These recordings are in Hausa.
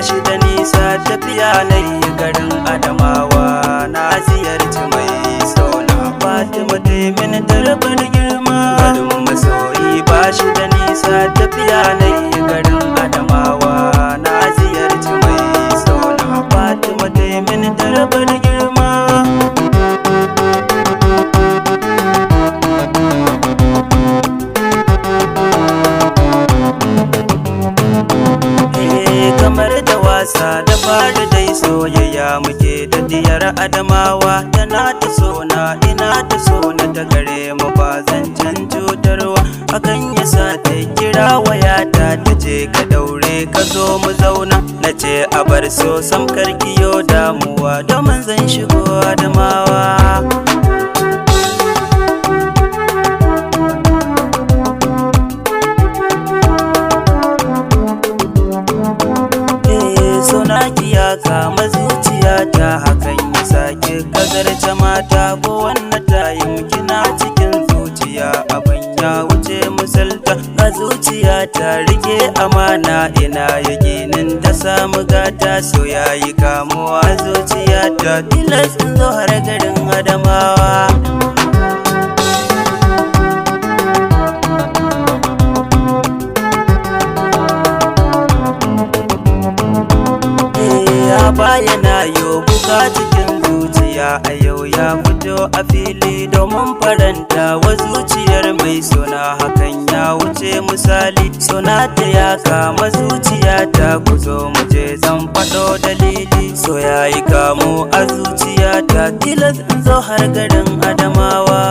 shi da nisa, tafiya na yi garin Adamawa, na ziyarci mai sona Fatima ta yi mini tarbar girma. Garin masoyi ba shi da nisa, tafiya na yi garin Adamawa, na ziyarci mai sona Fatima ta yi mini tarbar girma. Kamar da wasa da fara dai soyayya muke da diyar Adamawa, tana ta sona, ina ta sona, ta gare mu ba zancen cutarwa. Hakan yasa ta kira wayata ta ce ka daure ka zo mu zauna. Na ce a bar so sam karkiyo damuwa, domin zan shigo Adamawa. Suna ya kama zuciyata, hakan ya sake kazarce mata ko wanne tayin kina cikin zuciya, abin ya wuce misalta. Ga zuciya ta rike amana, ina yakinin ta samu gata. So yayi kamuwa zuciyata, tilas in zo har garin Adamawa. Ya bayyana yo buka cikin zuciya, a yau ya fito a fili domin faranta wa zuciyar mai suna. Hakan ya wuce misali, suna ta ya kama zuciya ta, ku zo mu je zan faɗo dalili. So ya yi kamo a zuciya ta, tilas in zo har garin Adamawa.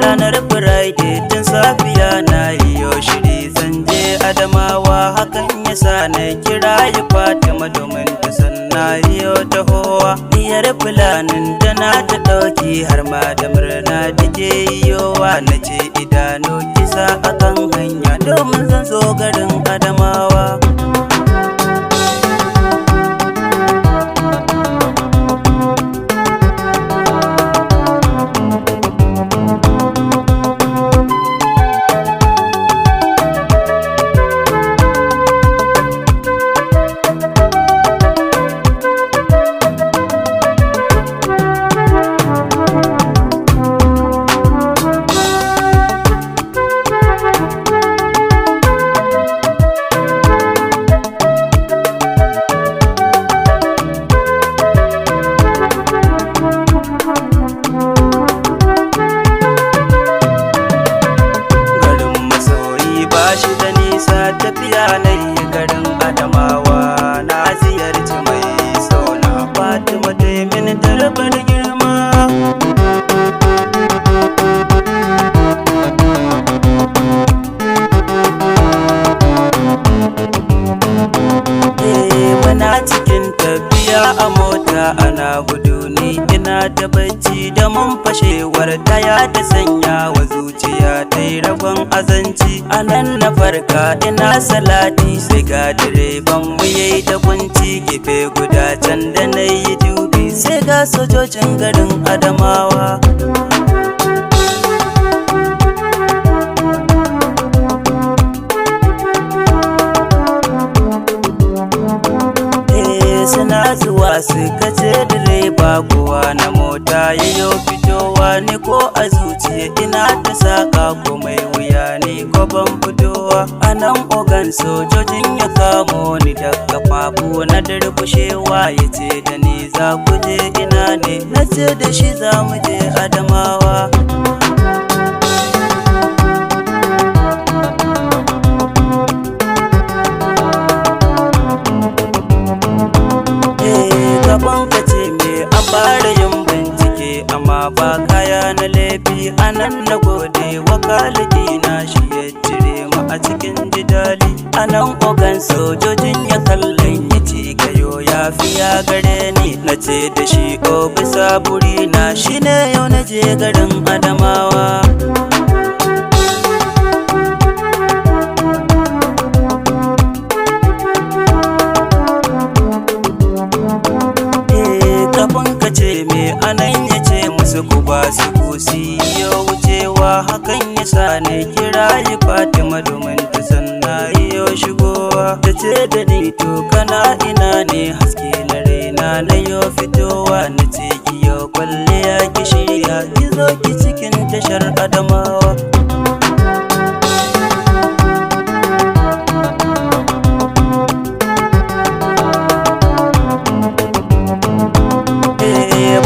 Ranar Friday tun safiya na yiyo shiri zan je Adamawa, hakan yasa na kira yi Fatima domin ta san na yiyo tahowa. Diyar fulanin da na ta ɗauki har ma da murna take yiyowa. Na ce idanu kisa akan hanya domin zan zo garin Adamawa. Garin masoyi ba shi da nisa, tafiya na yi garin Adamawa, na ziyarci mai sona Fatima ta yi mini tarbar girma. Muna cikin tafiya a mota ana gudu, ni ina ta bacci da mun fashewar taya ta sanya wa zuciya ta yi ragon azanci. A nan na farka ina salati, sai ga direban mu yayi ta kunci gefe guda can da na yi dubi, sai ga sojojin garin Adamawa. Suna zuwa suka ce direba kowa na mota yayo fitowa, ni ko a zuciya ina ta saka ko mai wuya ne ko ban fitowa. A nan ogan sojojin ya kamo ni da kafafu na durkushewa, ya ce da ni za ku je ina ne? Na ce da shi za mu je Adamawa. Gaban ka ce me an fara yin bincike, amma ba kaya na laifi. A nan na gode wa kaliki na, shi ya cire mu a cikin jidali. A nan ogan sojojin ya kallon ya ci kayo ya fiya gare ni. Na ce da shi o bisa burina shine yau na je garin Adamawa. Kafin ka ce me anan ya ce musu Su ku ba su kusi yo wucewa, hakan ya sa na kira yi Fatima domin ta san na iyo shigowa. Ta ce da ni, "To kana ina ne, haske na raina?" Na yo fitowa, na ce, "Ki yo kwalliya, ki shirya, ki zo ki cikin tashar Adamawa."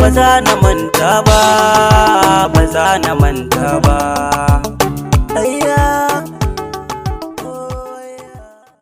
Ba za na manta ba, ba za na manta ba.